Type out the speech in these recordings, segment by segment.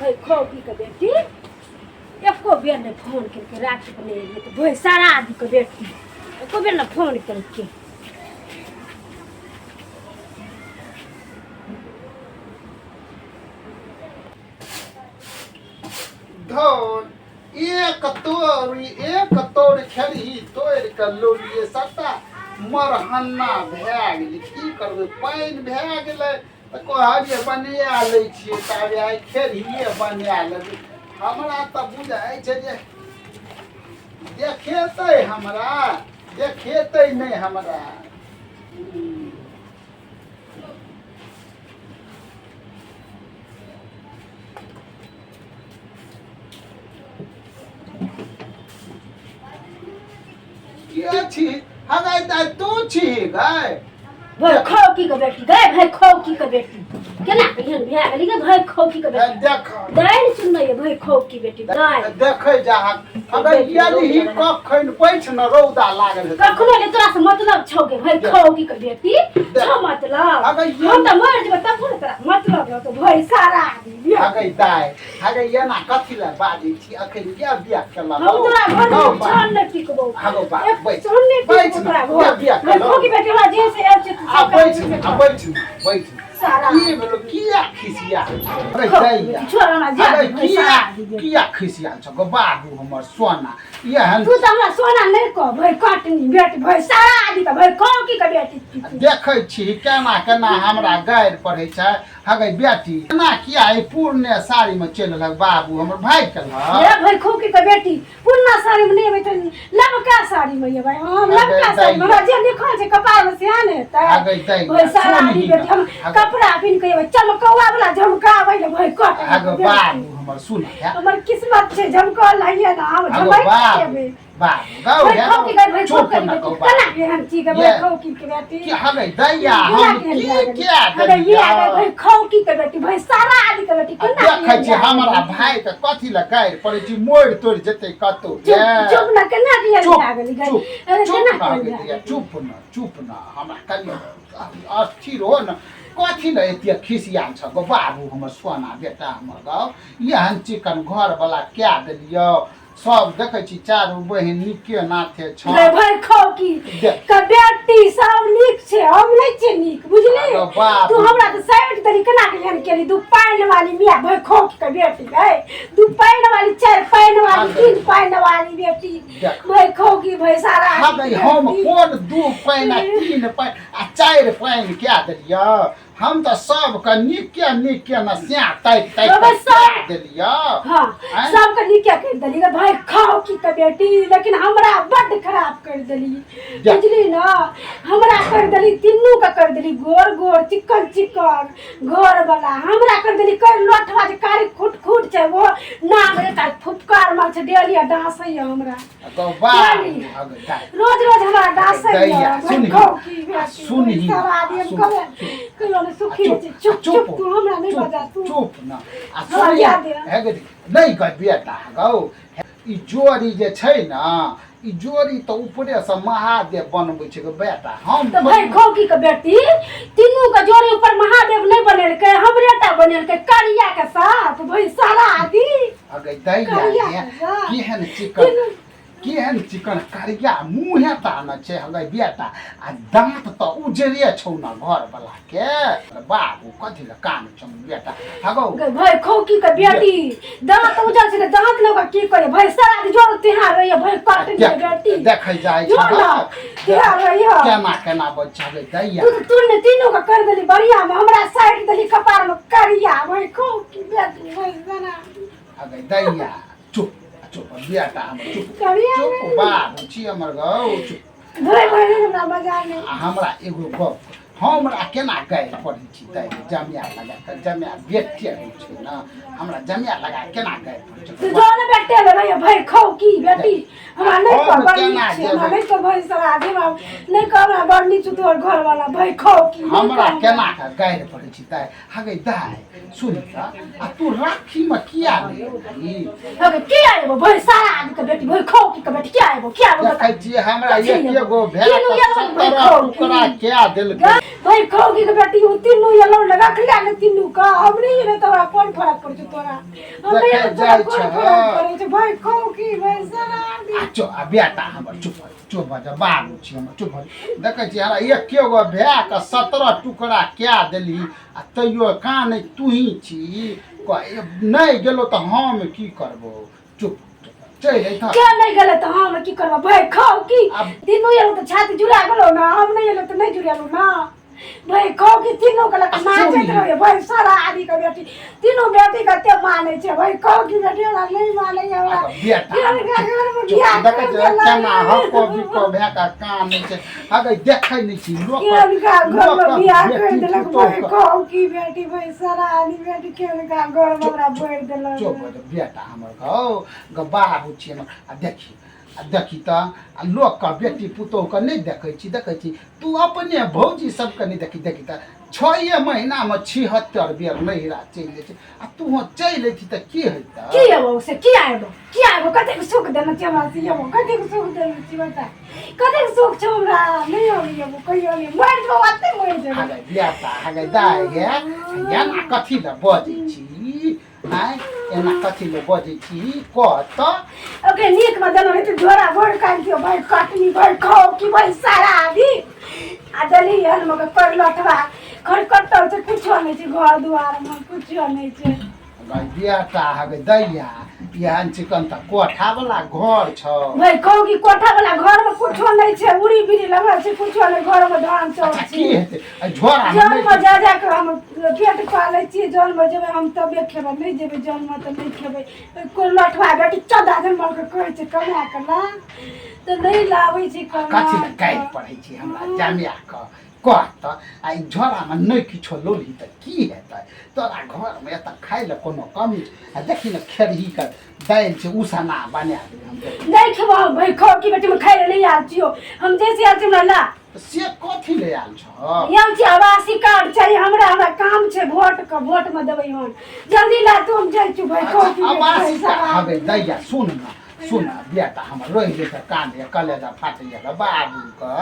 भाई खौकी के बेटी एको बेर नहि फोन केलकै, राखी पर नहि एलियै तऽ भाई सारा आदमीके बेटी एको बेर नहि फोन केलकै। धन एक तोरी एक तोड़ खेलही तोड़ि कऽ लोलियै सभटा मरहन्ना भए गेलै। की करबै, पानि भए गेलै तऽ कहलियै बना लै छियै, ताबे आइ खेरहिए बना लेबै। हमरा तऽ बुझाइ छै जे देखेतै, हमरा देखेतै नहि हमरा। के छी हगाइ दाइ तू छी गाय? भाई खौकी के बेटी गए, भाई खौकी के बेटी केना केहन भए गेली गे भाई खौकी के बेटी? देख दाइ सुनलै भाई खौकी बेटी दाइ देखै जाहक अगर यदि कखन बैठ न रौदा लागल हेतै। कखनो ले तोरा से मतलब छौ गे भाई खौकी के बेटी, छौ मतलब? अगर हम तऽ मरि जेबै तब ने तोरा मतलब रहतौ भाई सारा आदमी। अगे दाइ अगे एना कथी लए बाजै छी? अखन किया बियाह केलक? हम तोरा घर में छन नहि टिकबौ। आगो बा एक बैठ छन नहि बैठ टिकबौ तोरा ना, घर। बियाह भाई केलक। खौकी बेटी हमरा जे से आयल छै तू आ सब बैठ काज न, आ बैठ न, बैठ न। सारा की भेलो? किया खिसिया? अरे दैया छोड़ हमरा जा अरे भाई किया सारा आदमी। किया खिसिया छ गो बाबू हमर सोना एहन? तू तऽ हमरा सोना नहि कह भाई कटनी बेटी, भाई सारा आदमी के भाई खौकी के बेटी। देखै छी केना केना हमरा गारि पढ़ै छै। हगै बेटी केना किया ई पूर्णे साड़ीमे चलि एलक बाबू हमर भागि गेलक? हे भाई खौकी के बेटी, पुरना साड़ी में नहीं अबै तऽ लबका साड़ी में अबै। हम लबका साड़ी में हमरा जे लिखल छै कपार में सेहा ने हेतै। अगै दैया, भाई सारा सुनही आदमी न। बेटी हम अगै। कपड़ा पिन के अबै चमकौआ वाला झमकाबै ले भाई कट हगो बाबू हमर सुन हे। हमर किस्मत छै झमकल लाइए ना हम हगो झमक बाबू अबै। बाबू गौ भाई हे खौकी के भाई चुप खौकी न के गौ बेटी बाबू। केना केहन छी के भाई ये। खौकी के बेटी? की हगै दैया हम केना केहन की भए गेलै? क्या अरे ये आ गए देलियै? भाई खौकी के बेटी, भाई सारा आदमी के बेटी केना देखै केहन छी भए हमरा गेलै? भाई के कथी लए गारि पड़ै छी, मोड़ि तोड़ि जेतै कतौ। चुप चुप न, केना केहन चुप भए गेली गई? चुप अरे चुप केना न केहन हगै भए दैया गेली? चुप न, चुप न, हमरा कनि अस्थिर हो न। कथी लए एते खिसियाल छ गो बाबू हमर सोना बेटा हमर गौ? एहन चिकन घर वाला कए देलियौ, सब देखै छी चारू बहिन नीके नाथे छ। रे भाई खौकी देख। के बेटी, सब नीक छै, हम नहि छियै नीक, बुझली? अरे बाप तू रे। हमरा तऽ साइड देली, केना के एहन केली? दू पानि वाली मिया भाई खौकी के बेटी गए, दू पानि वाली, चारि पानि वाली, अरे। तीन पानि वाली बेटी। देख। भाई खौकी भाई सारा हँ हम कोन दू पानि आ तीन पानि आ चारि पानि कए देलियौ? हम तऽ सबके नीके नीके न स्या ताकि ताकि बाबा कऽ सब- कए देलियौ। हाँ। आँय? सबके नीके कर देली रे भाई खाओ की के बेटी, लेकिन हमरा बड्ड खराब कर देली। जा। बुझली ना, हमरा कर देली, तीनू के कर देली गोर गोर चिकन चिकन घर वाला, हमरा कर देली कर लोठवा जे कारी खुट खुट छै, वो नाम रे तार फुफकार मार छै डेली आ डांसै हमरा। गौ बाबू डेली। अगे दाइ। रोज रोज हमरा डांसै। दैया, सुनही, सुनही सुनही, सब आदमी हम सुन, कहे कहियो ने सुखी चुप छै। चुप चुप चुप, तू हमरा नहीं चुप, बजा तू। चुप न आ हमरा सुनिया याद है। हे गे नहि गै बेटा गौ, ई जोड़ी जे छै ने, ई जोड़ी तऽ ऊपरे से महादेव बनबै छै गौ बेटा। हम तऽ भाई खौकी के बेटी, तीनू के जोड़ी ऊपर महादेव नहीं बनेलकै, हमरे टा बनेलकै करिया के साथ भाई सारा आदि अगे दैया करिया हे, के साथ। केहन चिकन केहन चिकन करिया मुँहे ता न छै हगै बेटा, आ दाँत तऽ उजरे छौ न घर वाला के। बाबू कथी लए कान छौ बेटा हगौ? गै भाई खौकी के बेटी, दांत उजर छै तऽ दांत लोग की करे? भाई सारा आदि जोड़ तिहार रहिए भाई कटनी के बेटी। देखै जाइ जो छै ना तिहार रहिए। केना केना बच्चा दैया। तू तऽ तू ने तीनू के कर देली बढ़िया में, हमरा साइड देली कपार में करिया भाई खौकी बेटी भाई सारा। अगे दैया चुप चुप बेटा हमर चुप। करिया चुप नहीं। बाबू छी हमर गौ, चुप। भाई भाई हमरा मजा नहीं। आ हमरा एगो गप, हमरा केना गारि पढ़ै छी दाइ? जमिया लगा कऽ जमिया बेटे होइ छै ने, हमरा जमिया लगा कऽ केना गारि पढ़ै तू छै? जो ने बेटे ले रहिए भाई खौकी बेटी, हमरा नहीं हम कह बड़ केना नीक छै, हमरा जेबै? नहीं कह भाई सारा आदमी, हमरा नहीं कह, हमरा बड़ नीक छौ तोहर घर वाला भाई खौकी नहीं हमरा कह। केना कऽ गारि पढ़ै छी दाइ? हगै दाइ सुन तऽ, आ तू राखीमे किया नहि एलही? अगे किया एबो भाई सारा आदमी के बेटी, भाई खौकी के बेटी, किया एबो, किया एबो बता? देखै छियै हमरा कथी एक एबो? एगो भए तीनू कऽ एबो भाई 17 खौकी। टुकड़ा कए देलकै। भाई कहू की बेटी ओ तीनू एलौ ने रखले ने तीनू के हम नहीं एलै तोरा कोन फरक पड़ै छौ तोरा हम नहीं देखै एलै तोरा जाइ कोन छह। फरक पड़ै छौ भाई कहू की भाई सारा आ चो आ बेटा हमर चुप भऽ जा, चुप भऽ जा बाबू छी हमर चुप भऽ जा। देखै छी हमरा एके गो भायके 17 टुकड़ा कए देलही आ तैयो कानै तूही छी नहि गेलो तऽ हम की करबो चुप चलि अइतह के नहीं गेलै तऽ हम की करबै भाई खाउ की आब- तीनू एलौ तऽ छाती जुड़ा गेलौ ना हम नहीं एलौ तऽ नहीं जुड़ेलौ ना भाई खाउ की तीनू के लग नाचैत सुनी। रहिए भाई सारा आदमी के बेटी तीनू बेटी कते मानै छै भाई खाउ की बेटी हमरा नहीं मानै हमरा आब बेटा घर घर में चुप, बियाह देखै कर छियै देलक। केना हको बिको भए कऽ कानै छै अगर देखै नहि छी लोक केलका घर में लोकक बियाह कर बेटी देलक पुतोह भाई के- कहू की बेटी भाई सारा आदमी बेटी केलका घर में हमरा भरि देलक चुप हो जा बेटा हमर गौ ग बाबू छी हमर आ देखी आ देखी तऽ आ लोकके बेटी पुतोहके नहि देखै छी देखै छी तू अपने भौजी सबके नहि देखी देखी तऽ छए महीनामे 76 बेर नैहरा चलि जाइ छै आ तू चलि अयती तऽ की हेतै की एबो से की आएबो की आएबो कतेक सुख देने छी हमरा से एबो कतेक सुख देने छी बता कतेक सुख छौ हमरा नहि अबै एबो कहियो नहि मरि जेबो ओते मरि जेबो हगे बेटा हगे दाइ गे एना कथी लए बजै छी आँय एना कथी लए बजै छी कह तऽ ओकरे नीक मे देलो रहै झोरा भरि काटि दियौ भाई कटनी भाई खाओ की भाई सारा आदमी आ देली हन मगर कर लठवा खर कटल छै कुछो नहि छै घर दुआर मे कुछो नहि छै गै बेटा हगे दैया एहन चिकन तऽ कोठावला घर छौ भाई कहू कि कोठा वाला घर मे कुछो नहि छै उड़ी बीड़ी लगल छै कुछो नहि घर मे धान चाउर अच्छा छै की हेतै एहि झोरामे जन नहि मे जा जा कऽ हम पेट पालै छियै जन मे जेबै हम तबे खेबै नहि जेबै जन मे तऽ नहि खेबै कोइ लठवा बेटी चौदह दिन मलके कहै छै कमा कऽ ला तऽ नहि लाबै छै कमा कथी लए गारि पढ़ै छी हमरा जमिया कऽ कह तऽ आ ई झोरामे नहि किछो लोलही तऽ की हेतै तोरा घरमे एतऽ खाइ लए कोनो कमी छै आ देखी ने खेरहीके दालि छै उसना बना देबै हम देखी। नहि खेबो हम भाई खाओ की बेटी में खाइ लए नहि आयल छियौ हम जैसे आयल छी हमरा ला तऽ से कथी लए आयल छह आयल छी आवासी कार्ड चाही हमरा हमरा काम छै वोट के वोट में देबै हम जल्दी ला तू हम जाइ छी भाई खाओ अच्छा की बेटी आवासी पैसा कार्ड हवे दैया सुन न सुन न बेटा हमर रहि जेतै कान कलेजा फाटैया गे बाबूके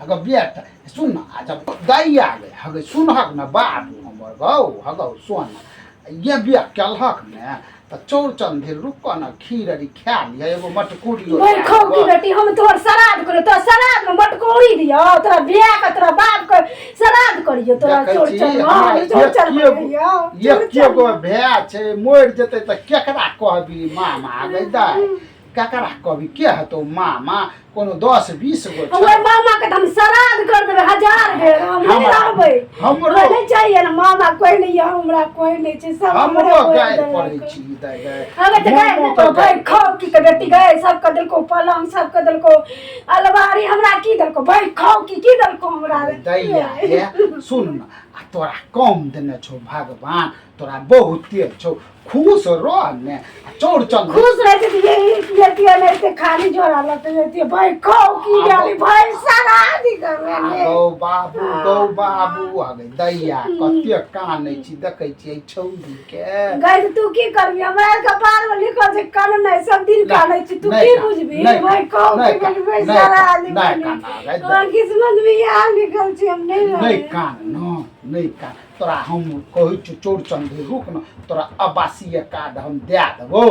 हगो बेटा सुन न आ जब दैया गे हगे सुनहक न बाबू हमर गौ हगौ सुन ये बियाह केलहक ने तऽ चौरचन धरि रुक न खीर अरी खा लिह एगो मटकुरियो भाई खाओ की बेटी हम तोहर श्राद्ध करियो तोरा श्राद्ध में मटकोरी दियो तोरा बियाह के तोरा बाप के श्राद्ध करियो तोरा देखै छी, चौरचन हमरा में चौरचन करियो एके गो भाय छै मरि जेतै तऽ केकरा कहबी मामा गै दाइ केकरा कहबी के हेतौ मामा कोनो 10-20 गो छै हमर मामा के तऽ हम श्राद्ध कर देबै हजार बेर हम नहि रहबै हमरो हमरा नहि चाहिए ने मामा कोई नहीं है हमरा कोई नहीं छै सब हमरे हमरो कोई गारि देलक। पढ़ै छी दाइ गै हमे तऽ गाय मामो के नहि भाई खाओ की के बेटी गए सबके देलको पलंग सबके देलको अलमारी हमरा की देलको भाई खाओ की की देलको हमरा दैया हे सुन न आ तोरा कम देने छौ भगवान तोरा बहुते छौ खुश रह ने आ चौरचन खुश रहते थे यही बेटिया नहीं थे खाली झोरा लग जाती है भाई खाओ की डाली भाई सारा आदि कर आ गौ बाबू गौ बाबू आ गई दैया कते कानै छी देखै छियै छौरी के गई तो तू की करबी हमरा कपार में लिखल छै कान नहीं सब दिन कानै छी तू नहि की कान, बुझबी नहि भाई कान, खाओ नहि की कान, बेटी भाई नहि सारा कान, आदि नहि कान, आ गई तोरा किस्मत में इएह लिखल छै हम नहीं नहि रहबै कान न नहि कान तोरा हम कहै छियौ चौरचन धरि रुक न तोरा आवासीय कार्ड हम दए देबौ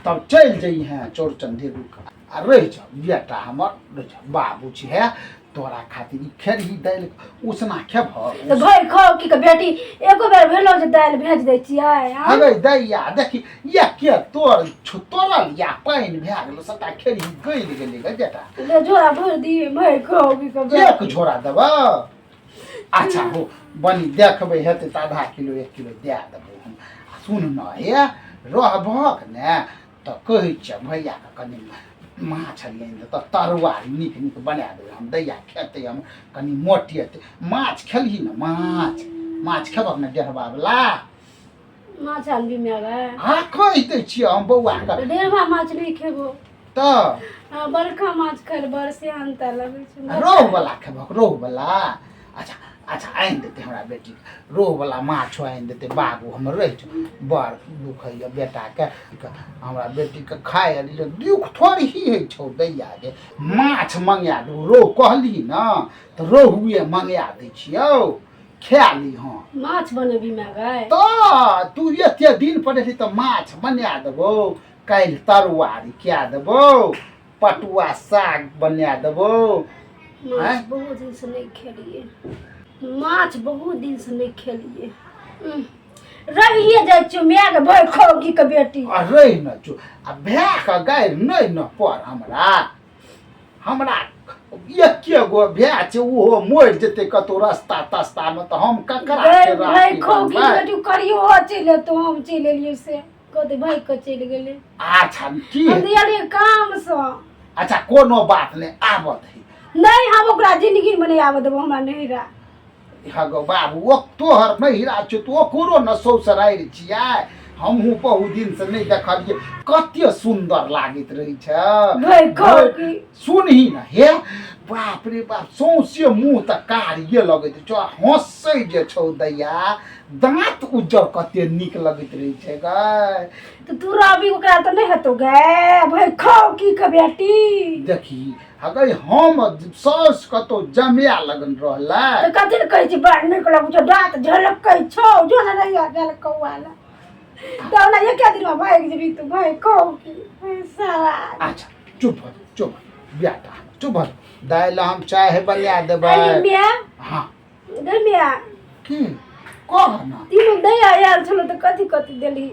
तब चलि जइहेँ चौरचन धरि रुक आ रहि जा बेटा हमर रहि जा बाबू छी हे तोरा खातिर ई खेरही दालि उसना खेबह तऽ भाई खाओ की के बेटी एको बेर भेलो जे दालि भेज दै छियै आँ? हगै दैया देखी या के तोर तोड़ल या पानि भए गेलो सबटा खेरही गलि गेलै गे बेटा ले झोरा भरि दिए भाई खाओ की के बेटी एक झोरा देबह अच्छा हो बनी देखबै हेतै तऽ आधा किलो 1 किलो दए देबौ हम आ सुन न हे रहबहक ने तऽ कहै छियै भैयाके कनि माछ आनि देतऽ तरुआ नीक नीक बना देबै हम दैया खेतै हम कनि मोटेतै माछ खेलही ने माछ माछ खेबक ने डेढ़बावला माछ आनबी माय आ कहि दै छियै हम बौआके डेढ़बा माछ नहि खेबो तऽ हाँ, बड़का माछ खाय लए बड़ सेहनता लगै छै रोहु वाला खेबहक रोहु वाला अच्छा अच्छा आनि देतै हमरा बेटीके रोहु वाला माछो आनि देतै बाबू हमर रहि छौ बड़ दुख होइए बेटाके हमरा बेटीके खाय लेल दुख थोड़ी ही होइ छौ दैया गे माछ मंगा देबौ रोहु कहली ने तऽ रोहुए मंगा दै छियौ खा ली। हँ माछ बनेबी माय गै? तऽ तू एते दिन पर एली तऽ माछ बना देबौ, काल्हि तरुआरी कए देबौ, पटुआ साग बना देबौ। माछ आँय? बहुत दिन से नहीं खेलिए, माछ बहुत दिन से नहीं खेलिए। रहिए जाइ छियौ माय के भरि खौगी के बेटी। आ रहि न जो आ भए के गारि नहि न पर। हमरा हमरा एके गो भए छै, ओहो मरि जेतै कतौ रस्ता तस्तामे तऽ हम ककरा के भाई राखी खौगी के बन्हबै? बेटी करियो चलि एतौ, हम चलि एलियै से कहते भाई के चलि गेलै। अच्छा की हम दियलियै कामसँ। अच्छा कोनो बात नहि, आबत है। नहि, हम ओकरा जिंदगी मे नहि आबऽ देबो हमरा नैहरा। हगो बाबू, ओ तोहर नैहरा छौ तऽ ओकरो ने सौसरारि छियै। हमहूँ बहुत दिनसँ नहि देखलियै, कते सुन्दर लागैत रहै छै। भाई खौगी। सुनही ने हे, बाप रे बाप, सौंसे मुँह तऽ कारिये लगैत छौ आ हँसै जे छौ दैया, दाँत उज्जर कते नीक लगैत रहै छै गै। तऽ तू रवि ओकरा तऽ नहि हेतौ गै भाई खौगी के बेटी। देखी हगै, हम साउस कतौ जमिया लगन रहलै तऽ कथी लए कहै छी बड़ नीक लगै छौ, दाँत झलकै छौ, जो ने रहिया गेल कौआ लए तऽ ओना एके दिनमे भागि जेबही तू भाई खौगी सारा। अच्छा चुप भऽ जा, चुप भऽ जा, बेटा चुप भऽ जा। दालि हम चाय बना देबै। अरे मिया। हाँ। गै मिया। की कह ना। तीनू दैया आयल छलो तऽ कथी कथी देलही?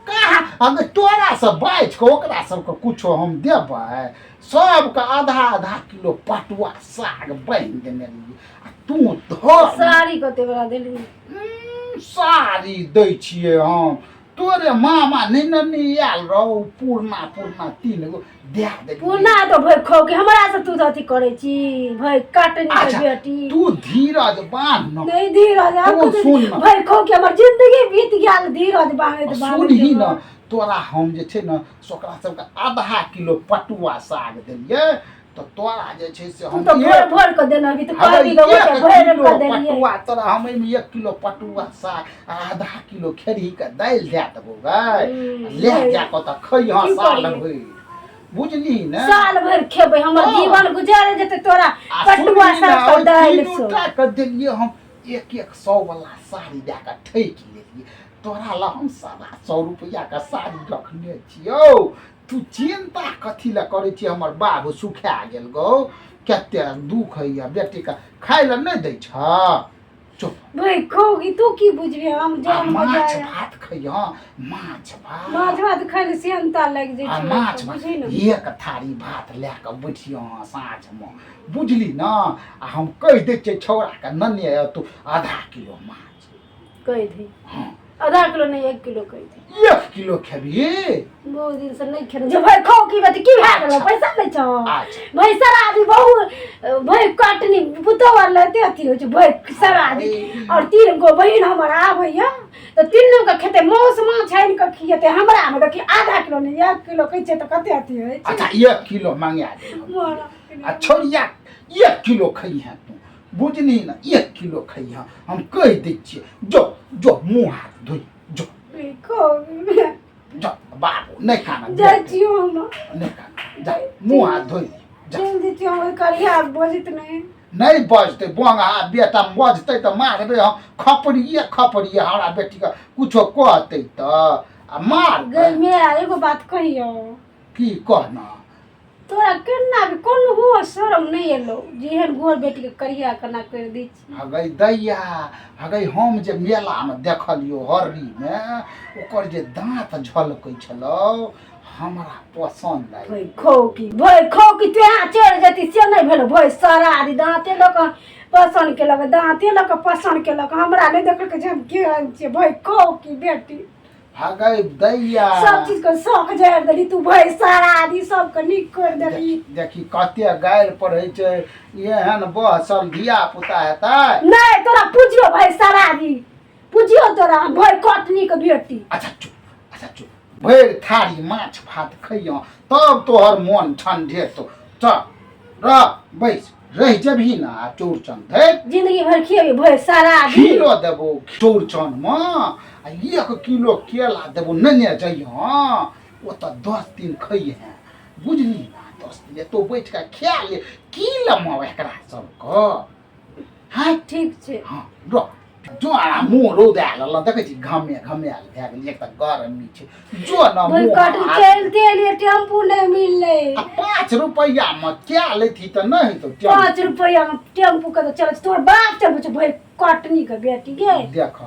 कहाँ अगर तोरा से बाजि कऽ ओकरा सबके कुछो हम देबै? सबके आधा आधा किलो पटुआ साग बान्हि देने रहियै आ तू धर। साड़ी कते बड़ा देलही? साड़ी दै छियै हम। तोरे मामा नहि ने नहि आयल रहौ, पुरना पुरना तीन गो दए देलियै। पुरना तो भरि खौ के हमरा से तू अथी करै छी भरि काटनी के अच्छा बेटी। तू धीरज बान्ह न। नहीं धीरज हम तू सुन न। भरि खौ के हमर जिंदगी बीत गेल धीरज बांधैत बांधैत। सुनही न, तोरा हम जे छै ने से ओकरा सबके आधा किलो पटुआ साग देलियै तऽ तोरा जे छै से तू हम तऽ भोर भोर के देने अभी तऽ कहबी हँ, के एक भरि किलो के देलियै। पटुआ तोरा हम एहिमे 1 किलो पटुआ साग आ आधा किलो खेरही के दालि दए देबौ गै। ले जा कऽ तऽ खैहऽ की साल करियै? भरि, बुझली ने? साल भरि खेबै, हमर जीवन गुजर जेतै तोरा आ पटुआ सुनही ने, साग के ओहि दालि तीनू से। टा के देलियै हम एक एक सौ वाला साड़ी दए कऽ ठकि लेलियै। तोरा लए हम 125 रुपैआके साड़ी रखने छियौ, तू चिन्ता कथी लए करै छी? हमर बाबू सुखा गेल गौ, कते दुख होइए बेटीके, खाय लए नहि दै छ? चुप। भाई खोगी तू की बुझबे हम आ जान माछ बजाय भात खैहऽ, माछ भात। माछ भात खाय ले सेहनता लागि जाइ आ छै। माछ भात बुझही ने। एक थारी भात लए कऽ बैठियह साँझमे, बुझली ने? आ हम कहि दै छियै छौड़ाके नने तू आधा किलो माछ। कहि दे। हँ। आधा किलो नहि, 1 किलो कहि दे। 1 किलो खेबही? बहुत दिन से नहि खेने जे भाई खाओ की बात की भए गेलो, पैसा नहि छौ? अच्छा। भाई सारा आदमी बहुत भाई कटनी पुतोह आर लेते अथी होइ छै भाई सारा आदमी। और तीन गो बहिन हमर आबैया तऽ तीनू के खेतै मासु माछ आनि कऽ खियेतै। हमरा मे देखी आधा किलो नहि, 1 किलो कहै छै तऽ कते अथी होइ छै। अच्छा 1 किलो मंगा दे। आ छोड़िया 1 किलो खइहे तू, बुझली ने? 1 किलो खइहे, हम कहि दै छियै। जो जो, मुँह हाथ धोइ जो। जो बाबू, नहि खाना। जाइ छियौ हम। नहि खाना, जा मुँह हाथ धोइ जा। चलि जैतियौ हम, करिया बजैत नहि। नहि बजतै बोंगा बेटा, बजतै तऽ मारबै हम खपड़िए खपड़िए। हमरा बेटीके कुछो कहतै तऽ आ मारबै। गै माय, एगो बात कहियौ? की कहना। तोरा केना भी कोनो शरम नहि एलो जे एहन गोर बेटीके करिया केना करि दै छी? हगै दैया, हगै हम जे मेलामे देखलियौ हर्रीमे, ओकर जे दाँत झलकै छलौ, हमरा पसन्द आयल। भै खौकी, भै खौकी, तू यहाँ चढ़ि जेती से नहि भेलो। भै सारा आदमी दाँते लऽ कऽ पसन्द केलक, दाँते लऽ कऽ पसन्द केलक, हमरा नहि देखलकै जे हम केहन छियै। भै खौकी बेटी। हगै दैया, सब चीज के शौक जारि देली तू। भै सारा आदमी सबके नीक कर देली। देखी कते गारि पढ़ै छै, एहन बहसल धिया पुता हेतै? नहि, तोरा पुजियो भाई सारा आदमी पुजियो तोरा भै कटनी के बेटी। अच्छा चुप, अच्छा चुप। भरि थारी माछ भात खैयौ तब तोहर मोन ठंढेतौ। चल रह, बैस रहि जेबही ने आ चौरचन धरि। जिंदगी भर खिएबी भै सारा आदमी। खीरो देबो चौरचनमे आ 1 किलो केला देबो, नेने जइहँ ओतऽ, 10 दिन खैहे, बुझली ने? 10 दिन एतौ बैठ कऽ खा ले। की लेमौ एकरा सबके? हाँ। ठीक छै। हाँ, रह। मुँह रौदा लेलक, देखै छी घमे घमायल भए गेल। एक तऽ गर्मी छै, जो न भरि मुँह कटनी हाथ। चलते एलियै, टेम्पू नहि मिललै। आ 5 रुपैआ मे क्या लेथी तऽ नहि हेतौ टेम्पू? 5 रुपैआ मे टेम्पू के तऽ चलै छै, तोहर बाप चलबै छै, भरि कटनी के बेटी गे। देख,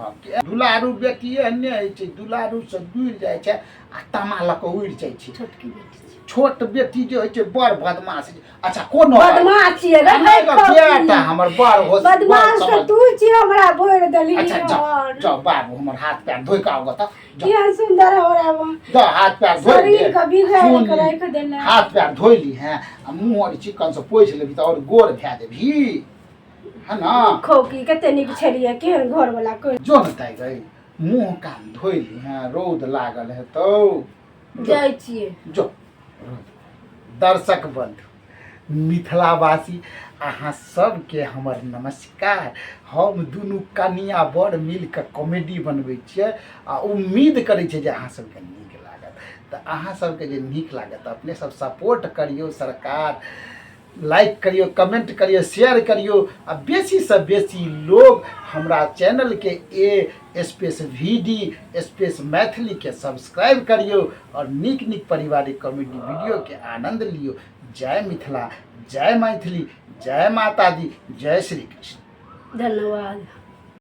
दुलारू बेटी एहने होइ छै, दुलारू से दूर जाइ छै आ तामा लऽ कऽ उड़ि जाइ छै। छोटकी बेटी छै। छोट बेटी जे होइ छै बड़ बदमाश होइ छै। अच्छा, कोनो बदमाश छियै रे। नहि गो, बेटा हमर बड़ होश। बदमाश तऽ तू छियै, हमरा भरि देली। अच्छा, जाओ जाओ बाबू, हमर हाथ पैर धोइ के आओ तऽ जाओ। केहन सुन्दर हमरा जाओ, हाथ पैर धोइ शरीर ले। के बिगाड़ि सुन के ली, राखि देने। हाथ पैर धोइ ली हैं आ मुँह और चिकन से पोछि लेबही तऽ और गोर भए जेबही, है ना? खौकी कते नीक छलियै, केहन घर वाला कोइ। जो ने ताइ गई, मुँह कान धोइ ली हैं, रौद लागल हेतौ। जाइ छियै। जो। दर्शक बंधु, मिथिलावासी, अहाँ सबके हमर नमस्कार। हम दुनू कनिया बड़ मिल कऽ कॉमेडी बनबै छियै आ उम्मीद करै छियै जे अहाँ सबके नीक लागत। तऽ अहाँ सबके जे नीक लागत तऽ अपने सब सपोर्ट करियौ सरकार, लाइक करियौ, कमेंट करियौ, शेयर करियौ आ बेसीसँ बेसी लोग हमरा चैनलके ए स्पेस वी डी स्पेस मैथिलीके सब्सक्राइब करियौ आओर नीक नीक पारिवारिक कॉमेडी वीडियोके आनंद लियौ। जय मिथिला, जय मैथिली, जय माता दी, जय श्री कृष्ण। धन्यवाद।